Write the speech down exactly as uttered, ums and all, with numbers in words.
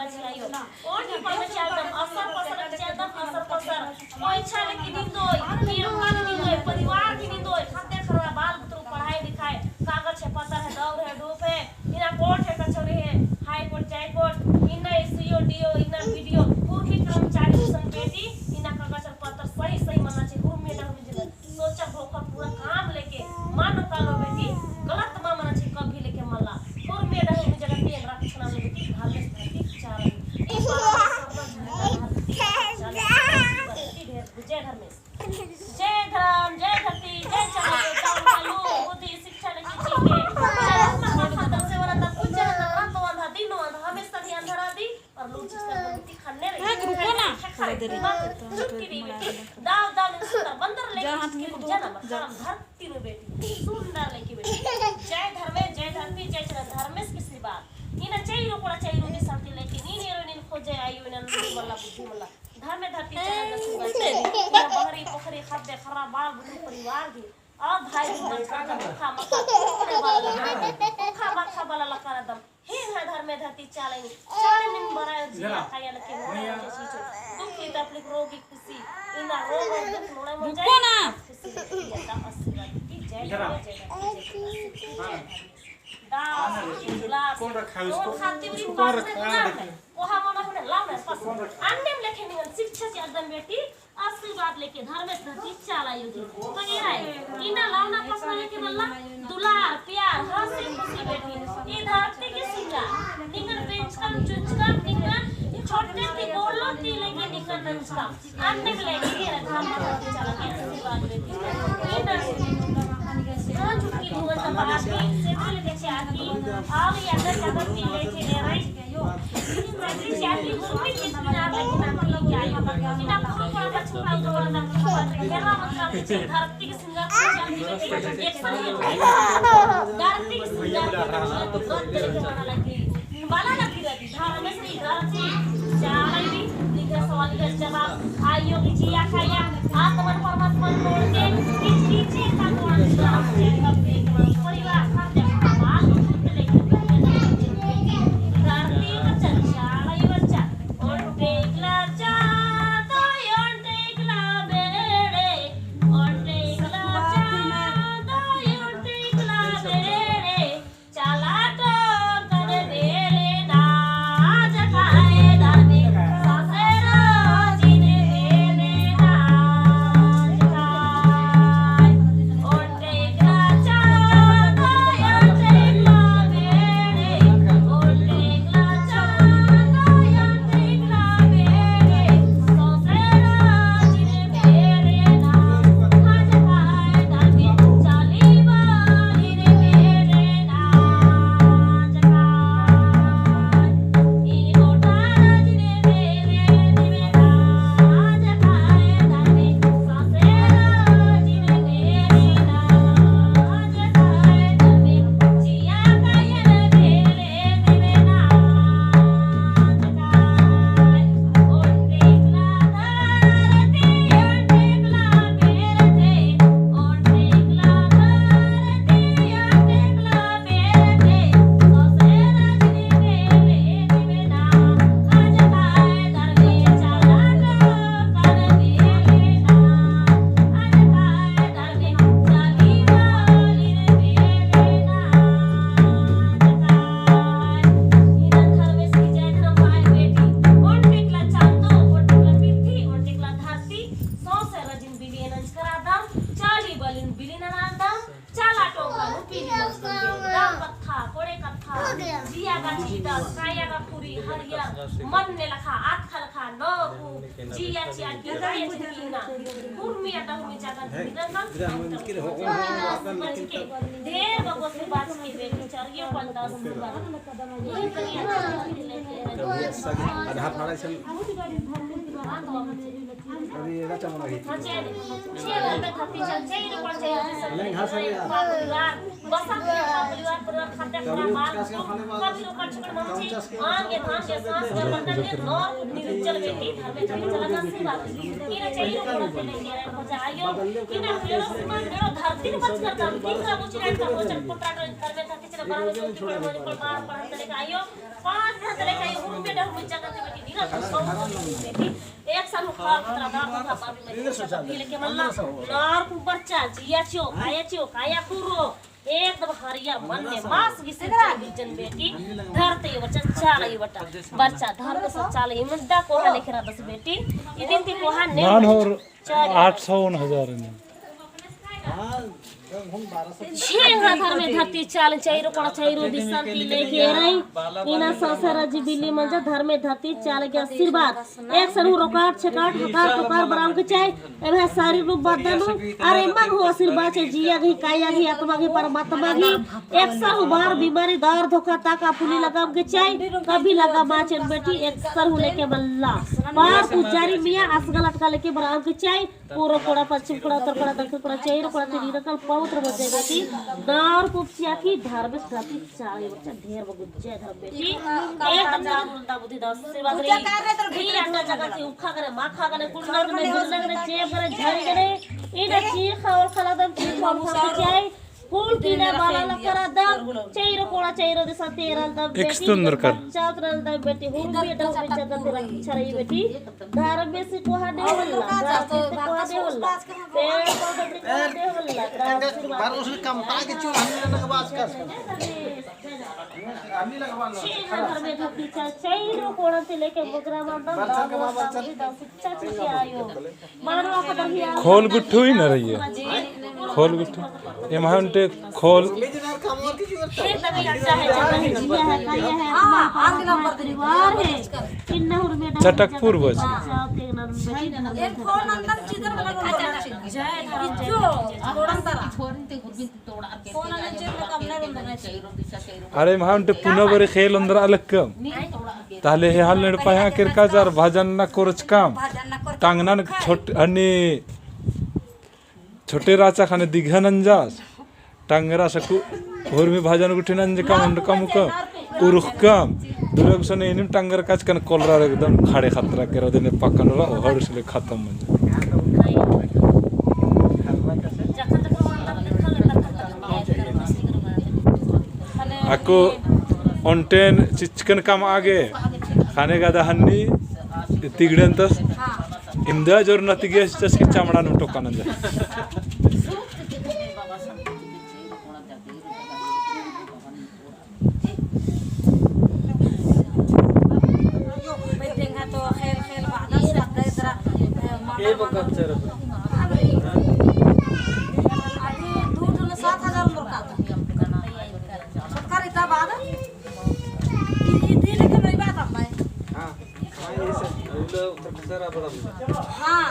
ओन की पढ़ना चाहतम, असर पसर चाहतम, असर पसर। कोई अच्छा लेके निंदोय, निर्माण निंदोय, परिवार की निंदोय, खाते खर्रा बाल बुतरू पढ़ाई लिखाई, कागज है, पत्तर है, दौर है, डूब है, इन्ना कोर्ट है, कचहरी है, हाई कोर्ट, जाई कोर्ट, इन्ना SDO, DO, इन्ना BDO, पुरखी कर्मचारी सन बेटी, इन्ना कागज और पत्तर सही सही मना चाहिए, हुरमी डहर में जिला। सोचा होकर पूरा काम लेके मानो कालो बेटी, गलत मा मना चाहिए कभी लेके मला। और मेरा ही जगह तेन रखना में बेटी, धर्मेस धरती चाला। एक बार सरना झंडा धरती चाला। जय धर्मेस। जय धर्म, जय धरती, जय चाला, जय चाला, लू, बुद्धि, शिक्षा लेके चीखे। धर्म का खतम से वाला तब कुछ जगह तब रात वाला, दिन वाला, हमेशा ही अंधेरा दी। और लोग जिसका गलती खन्ने रही। हाँ, रुको ना। खा खा थोड़ा देर। दिमाग चुटकी दी बेटी। दाव दाव में सुंदर बंदर लेके जहाँ हाथ में चिकन को जना दो, मत जा। करम धरती में बेटी। सुंदर लेके बेटी। जय धर्मेस, जय धरती, जय चरण धर्मेस की आशीर्वाद। इन्ना चैरो कोड़ा चैरो दी शांति लेके नीन एरो नीन खोजे आयो इन्ना लूरी मल्ला बुद्धि मल्ला। धर्मे धरती चरण का आशीर्वाद। इन्ना बहरी पोखरी खद्दे खर्रा बाल बुतरू परिवार दी। अब भाई दी मत खाना भूखा मत खा। भूखा मत खा बाला लकार दम। हे ना धर्मे धरती चाला नी, चाला नीम बरा जिया खाया लके मोरा जैसी चो। दुखी तकलीफ रोगी खुशी, इन्ना रोग और दुख नोड़े मन जाए। रुको ना। खुशी रहती है, तब आशीर्वाद की जय धर्मे, जय धरती, जय धर्मेस। दास, गिलास, कौन रखा है उसको? कौन खाती हुई कौन पास में रखा है? दुलार है। कोहा मना होने लाओ ना, पास। कौन रखा है? अन्नेम लेखे निंगन शिक्षा से एकदम बेटी, आशीर्वाद लेके धर्मेस धरती चाला आयो गे। तो एरा, इन्ना लावना पसना लेके मल्ला, दुलार, प्यार, हंसी खुशी बेटी। ई धरती के सिंगार, निंगन बेंचकम, चुंचकम, निंगन छोटे ती गोलो ती लेके निंगन नंचकम। अन्ने के लेके एरा धर्मेस धरती चाला आयो गे आशीर्वाद बेटी। इन्ना, हाँ, चुटकी भुवन तब आती, सेबरी लेके चाती, आव यादर यादर ती लेके एरा, आयो की जिया खाया, आत्मन परमात्मन नोड़के, किच किचे का नोड़ा परिवार, परिवार, सब जगह आवाज उठते लेकिन धरती में चंचल आई बच्चा, ओन टेकला चाँदो, ओन टेकला बेड़े, ओन टेकला चाँदो, ओन टेकला बेड़े, चाला टोकन बेले नाज खाए दाने, ससुर जिन बेले नाज खाए। ओटे सौंसे रजिन बिलिन अंजकरादम, चाली बलिन बिलिन अनादम, चाला टोंका नू पीली मस्तम दे। दाल कत्था, कोड़े कत्था, जिया गा चीता, काया गा पूरी, हरियर, मन ने लखा, आत खा लखा, नौ कु, जिया चिया की, काया चिकी ना, उर्मी अटा उर्मी जागा धीरन ना, ढेर बगो से बात की बेटी, चरियो पंडा सुबह। आधार फाड़ा छन। अरे छे धर्मे धरती चल, छे रो पर छे परिवार, बसा परिवार, परिवार खातिर पूरा माल, कभी रो कर छकड़ माची, आंगे धान के सांस के बंधन के नौ निर्जल बेटी, धर्मे धरती चल ना सी बात। इना चाहिए रो पर चले के रे हो जायो, इना मेरो सुमन, मेरो धरती बच कर काम, दिन का कुछ टाइम का भोजन, पुत्रा धर्मे धरती चल, बारह बजे की पढ़, पढ़, पढ़, पढ़, आयो, पाँच घंटे लेके आयो, हुरुम बेटा, हुरुम जगत बेटी, नीरा, बेटी। एक साल हुखा, खतरा दार, खतरा बाबी मरी, खतरा बाबी लेके मल्ला, नार कुबर चा, जिया चियो, काया चियो, काया कुरो, एकदम हरियर मन में मास गिसे चा, गिरजन बेटी, धरते यो बच्चा, चाला यो बच्चा, बच्चा, धरते से चाला यो, मुद्दा कोहा लेके रहा दस बेटी, इदिन ती कोहा ने नान होर चार आठ सौ उन हजार ने। छेंगा धर्मे धरती चाल, चाइरो कोड़ा चाइरो दिसन ती लेके रई। इना संसार जिबिली मंजा धर्मे धरती चाल के आशीर्वाद। एक सरू रोकाट छेकाट हकार पुकार बराम के चाई। एम्है सारी रूप बदनु। अरे मन हो आशीर्वाद चाई जिया गही, काया गही, आत्मा गही, परमात्मा गही। एक सरू बार बीमारी दर धोखा ताका फुली लगाम के चाई। कभी लगा माचन बेटी एक सरू लेके मल्ला। पार पुजारी मिया असगल अटका लेके बराम के चाई। पूर्व कोड़ा, पश्चिम कोड़ा, उत्तर कोड़ा, दक्षिण कोड़ा, चाइरो कोड़ा ती नीरकल पवित्र बच्चा बेटी, नार कुपचिया की धार्मिक जाति चाहे बच्चा ढेर बगुत जय धर्म बेटी। एकदम नार उल्टा बुद्धि दस से बगरी। ई अन्ना जगह ती उखा करे, माखा करे, कुड़ना करे, गुड़ना करे, जेब करे, झड़ी करे, इना चीखा और खला दम चीखा और खला चाहे, फूल कीना बाला लकरा दम, चाइरो कोड़ा चाइरो दिसा तेरल दम बेटी, बच्चा उतरल दम बेटी, हुरमी डहमी जगत रक्षा रई बेटी, धर्मेसी कोहा ने होला, धरती ती कोहा ने होला, पेड़ पौधा ती कोहा ने होला, बार उसने कम पाए के चूर हमने लगा बात कर। धर्मे धरती चा, चाइरो कोड़ा ती लेके मुगरा माता, बाबा, बाबा, चाची के आयो। खोल गुट्ठू ही ना रही है। खोल गुट्ठू। एम्है ओन्टे खोल। चटकपुर बस। अरे, एम्है ओन्टे पुना बरे खेल ओन्दरा लक्कम। ताहले हे हाल नेड़पा हाँ केरका जार भजन ना कोरचकम। टांगना न छोट-, हनी छोटे राचा खाने दिघा नंजास। टांगरा सकु हुरमी भजन गुट्ठी नंजकम, ओन्डकम उकम, उरुखकम। दुरग सने इनिम टांगर काचकन कोलरा एकदम खड़े खतरा केरा देने पकन रा, ओहर उसले खतम मंजा। अक्कु ओन्टेन चिचकन कमआ गे, खाने गादा हन्नी तिगड़ेन तस, इमदा जोर न तिगिया चिचस की चमड़ा नुम टोका नंजा। अभी दू ठो सात हजार मोर का था। छोटका रहता बाद। ई, ई दी लेके मेरी बात हम भाई। हाँ। हाँ, ये सब। हाँ।